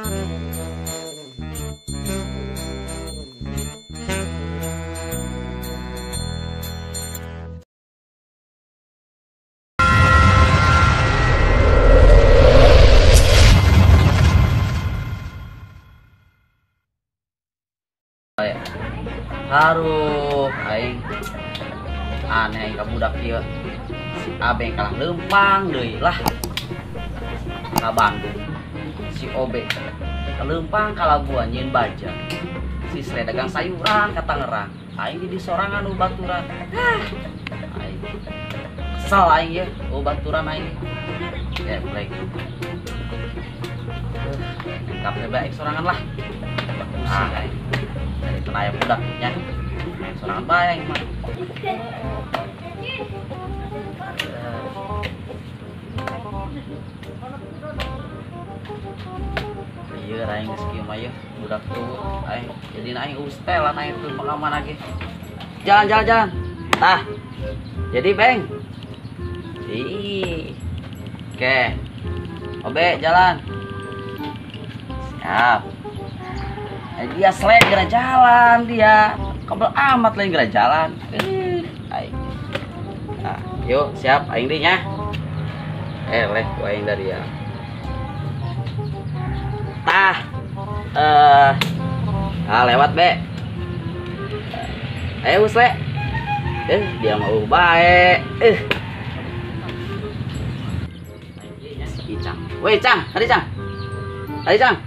Aduh, aing aneh ka budak ieu. Si Abeng kalah leumpang deui lah. Ka Bandung. Si Obe leumpang ka Labuan nyieun baja. Si Sre dagang sayuran ka Tangerang. Aing di sorangan nu baturan. Aing kesel aing ye, baturan aing. Geblek. Kape bae sorangan lah. Pusing aing. Dari tenaya budak nya. Main sorangan bae aing mah. Iya, aing geus kieu mah yeuh, budak tuh aing jadi aing ustelan aing tuh pengalaman lagi. Jalan jalan jalan. Tah. Jadi, Beng. Ih. Oke. Obe jalan. Siap. Dia selek gerak jalan dia. Kebel amat lain gerak jalan. Aing. Nah, yuk siap aing deui nya. Leh ku aing dari ya. Tah. Nah, lewat be. Ayo usle. Dia mau bae. Si Icang. Woi, Cang, tadi Cang. Tadi Cang.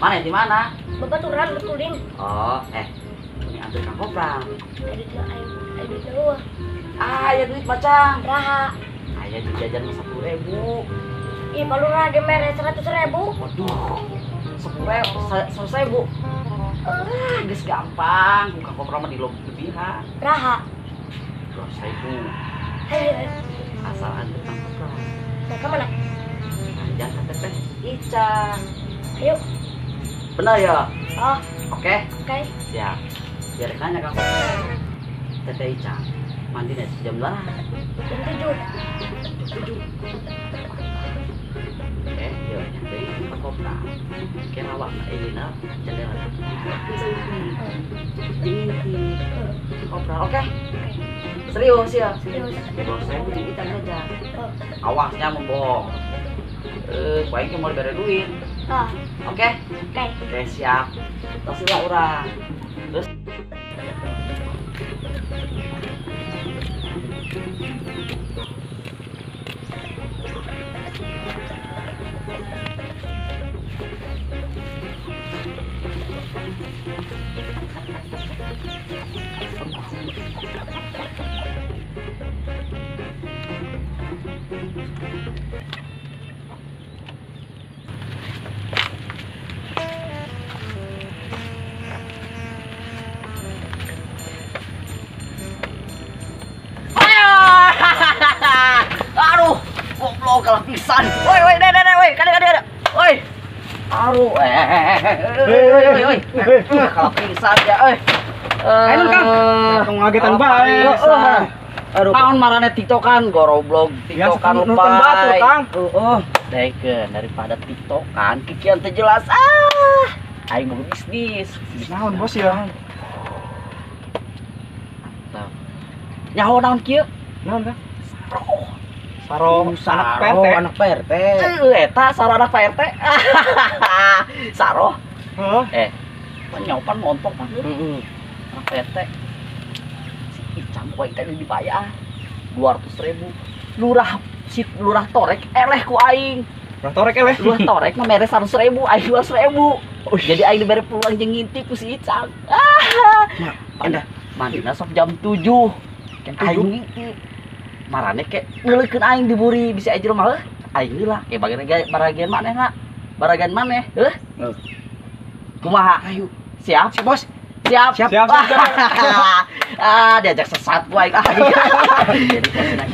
Mana di mana? Babaturan betulin. Oh, ini ambil Kang Kopral. Ada duit. Ah, ya duit macam. Raha. Aya jajan 10.000. Ih, palurah ge mere 100.000. Waduh. 10.000, 100.000. Ah, geus gampang. Ku Kang Kopral mah di lebihan. Raha. 200.000. Hayo. Asal antar Kang Kopral. Nah, ke mana? Jangan teteh Ica. Ayo. Benar ya? Oh. Oke. Oke. Siap. Biar nanya Kang. Teteh Ica mandi nih jam berapa? Jam 7. Jam 7. Oke, yuk nyampe Kang Kopral. Oke, lawak ini nah jendela. Dingin Kopral. Oke. Serius ya? Serius. Bos saya beli Ica saja. Awasnya membohong. Paling mau diberi duit. Oh. Oke? Oke. Oke, siap. Terus lah urang. Terus aduh, goblok kalah pisan. Woi, woi, deh, deh, woi, kade, kade, kade. Woi. Aduh, woi, woi. Kalah pisan ya, euy. Ayo Kang. Tong ngagetan bae. Aduh, naon marane TikTokan, goblok, TikTokan nonton batur, Kang. Heeh. Daekeun daripada TikTokan kikian teu jelas. Ah, aing mau bisnis. Naon bos ya? Mantap. Nyaho naon kieu? Naon, Kang? Saro anak PRT. Anak PRT. Eta saro anak PRT. Saro. Heeh. Pan montok pan. Heeh. Anak PRT. Si Icang ku aing teh dibayar 200.000. Lurah si lurah torek eleh ku aing. Lurah torek eleh. Lurah torek mah mere 100.000, aing 200.000. Jadi aing dibere peluang jeung ngintip ku si Icang. Ah. Anda mandina sok jam 7. Aing ngintip. Marane ke ngeulekeun aing diburi bisa aja mah aing heula ke bagian baragian maneh na baragian maneh heuh kumaha ayo siap siap bos siap siap, siap, siap. Ah diajak sesat ku aing.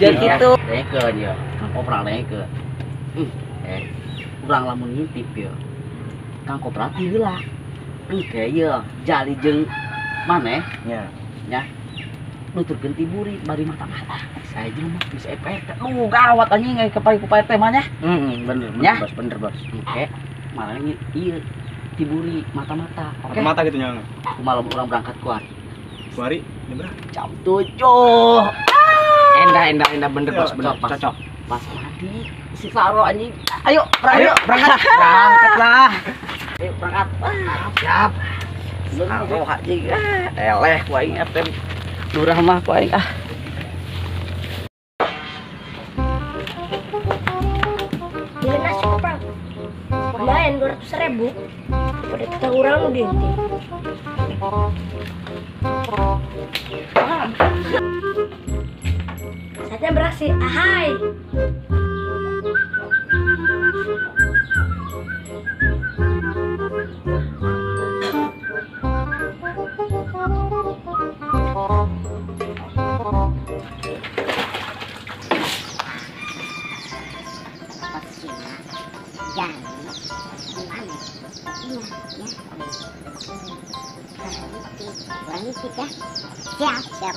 Jadi gitu dengekeun ya Kang Kopral dengekeun. Urang lamun ngintip ya. Kang Kopral ti heula. Engke ye jali jeung maneh Nya. Nya. Nuturkeun ti buri bari mata-mata. Saya jeung mah bisa Pak RT. Duh gawat anjing ai kapai ku Pak RT mah nya. Heeh, bener Ya. bener bos, bener bos. Engke malah ieu ti buri mata-mata. Oke. Mata-mata gitu nya. Malam urang berangkat ku hari. Kuari jam berapa? Jam 7. Endah endah endah bener bos, bener. Cocok, Cocok. Pas mandi si Saro anjing. Ayo, Ayo berangkat. Berangkat lah. Ayo berangkat. Ah, Siap. Saro anjing. Ah, eleh ku aing RT. Lurah mah ku aing ah. Beli nasi kopral. Lumayan 200.000. Pada kita urang nu diintip. Saatnya beraksi. Ahai. Kurang dikit ya. Siap, siap.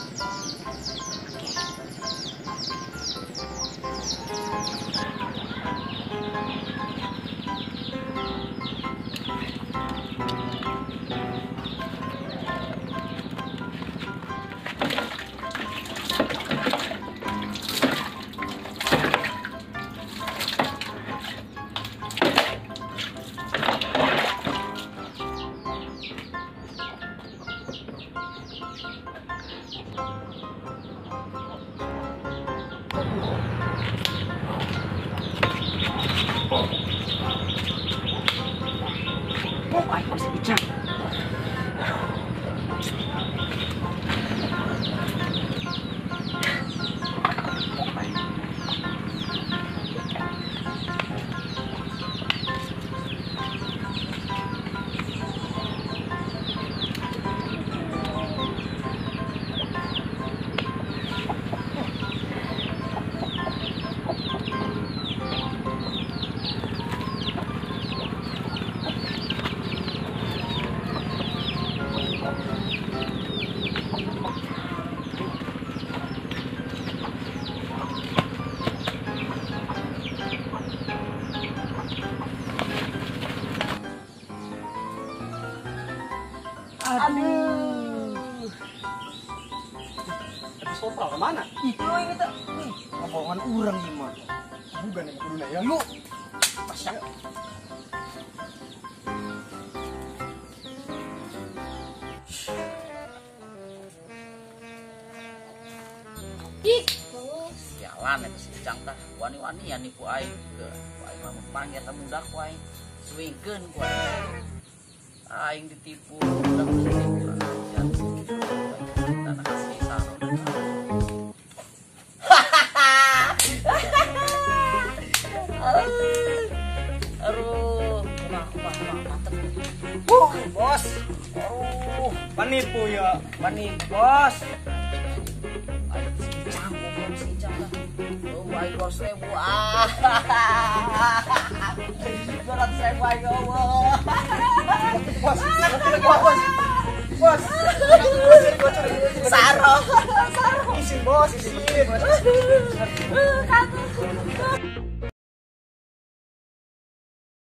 Oke. Oh, aing masih bicara. Aduh. Tapi sopral kemana? Itu ini tuh. Omongan urang ieu mah. Bukan yang kuduna ya. Yuk. Pasang. Sialan eta si Icang tah wani-wani ya nipu aing ke ku aing lamun panggil eta budak ku aing suingkeun ku aing. Aing ditipu budak ditipu aja. Tanah kasih Saro. Aduh, kumaha kumaha mantep. Bos. Aduh, Penipu ya. Penipu, bos. Aing si Icang goblok si Icang tah. Oh, aing 200.000. Ah. 200.000 aing Allah. Bos, bos. Bos. Saro. Isin bos, isin. Kamu.